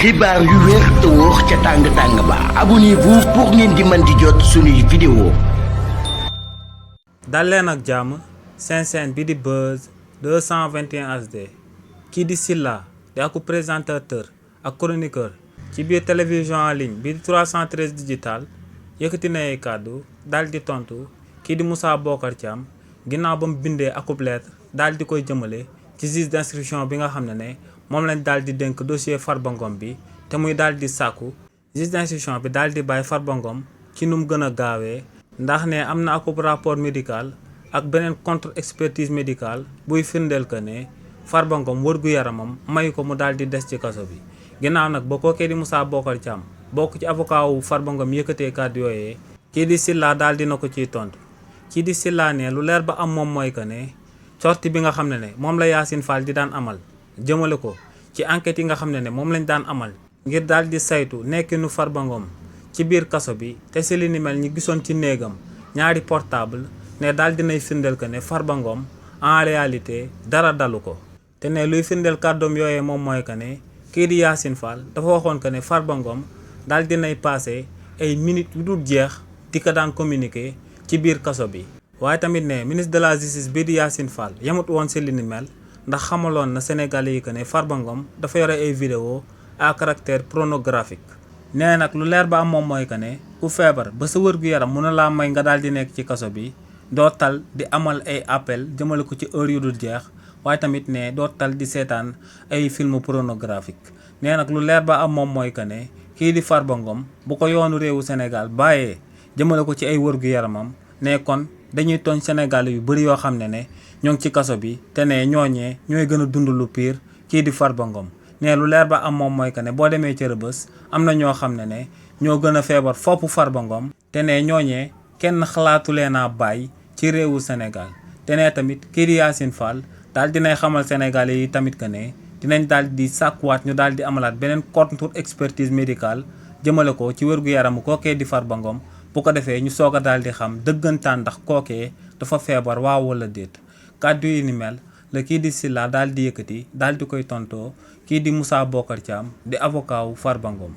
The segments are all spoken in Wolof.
xibaar yu wér te wóor ca tàng ba abonnez-vous pour ngeen di mën di jot suñuy vidéo. dal leen ak jàmm seen chaîne bi di Buzz 221 HD kii di Sylla di aku présentateur ak chroniqueur ci biir télévision en ligne bi di 313 digital yëkkati na ay kàddu daal di tontu kii di Moussa Bocar Thiam ginnaaw ba mu bindee akub lettre daal di koy jëmale ci juge d'instruction bi nga xam ne moom lañ daal di dénk dossier Farba Ngom bi te muy daal di sàkku juge d'instruction bi daal di bàyyi Farba Ngom ci nu mu gën a gaawee ndax ne am na akub rapport médical ak beneen contre expertise médicale buy firndeel que ne Farba Ngom wërgu yaramam mayu ko mu daal di des ci kaso bi. ginnaaw nag ba kookee di Moussa Bocar Thiam bokk ci avocat wu Farba Ngom yëkkatee kàddu yooyee kii di Sylla daal dina ko ciy tontu kii di Sylla ne lu leer ba am moom mooy que ne sortie bi nga xam ne moom la Yacine Fall di daan amal jëmale ko ci enquête yi nga xam ne moom lañ daan amal ngir daal di saytu nekkinu Farba Ngom ci biir kaso bi te si li ni mel ñi gisoon ci néegam ñaari portable ne daal dinay firndeel que ne Farba Ngom en réalité dara dalu ko te ne luy firndeel kàddoom yooyee moom mooy que ne kii di Yacine Fall dafa waxoon que ne Farba Ngom daal dinay passé ay minutes yu dul jeex di ko daan communiquer ci biir kaso bi. waaye tamit ne ministre de la justice bii di Yacine Fall yamut woon si li ni mel ndax xamaloon na Sénégalais yi que ne Farba Ngom dafa yore ay vidéo à caractère pornographique. nee nag lu leer ba am moom mooy que ne ku feebar ba sa wër-gu-yaram mun na laa may nga daal di nekk ci kaso bi doo tal di amal ay appel jëmale ko ci heure yu dul jeex waaye tamit ne doo tal di seetaan ay film pornographique. nee nag lu leer ba am moom mooy que ne kii di Farba Ngom bu ko yoonu réewu Sénégal bàyyee jëmale ko ci ay wër-gu-yaramam ne kon dañuy tooñ Sénégal yu bëri yoo xam ne ñoo ngi ci kaso bi te ne ñooñee ñooy gën a dund lu pire kii di Farba Ngom. ne lu leer ba am moom mooy que ne boo demee ca Rëbës am na ñoo xam ne ñoo gën a feebar foppu Farba Ngom te ne ñooñee kenn xalaatu leen a bàyyi ci réewu Sénégal. te ne tamit kii di Yacine Fall daal dinay xamal Sénégalais yi tamit que ne dinañ daal di sàkkuwaat ñu daal di amalaat beneen contre expertise médicale jëmale ko ci wér-gu-yaramu kookee di Farba Ngom bu ko defee ñu soog a daal di xam dëggantaan ndax kookee dafa feebar waaw wala déet. kàddu yi ni mel la kii di Sylla daal di yëkkati daal di koy tontoo kii di Moussa Bocar Thiam di avocat wu Farba Ngom.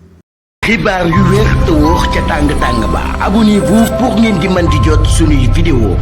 xibaar yu wér te wóor ca tàng ba abonnez-vous pour ngeen di mën di jot suñuy vidéo.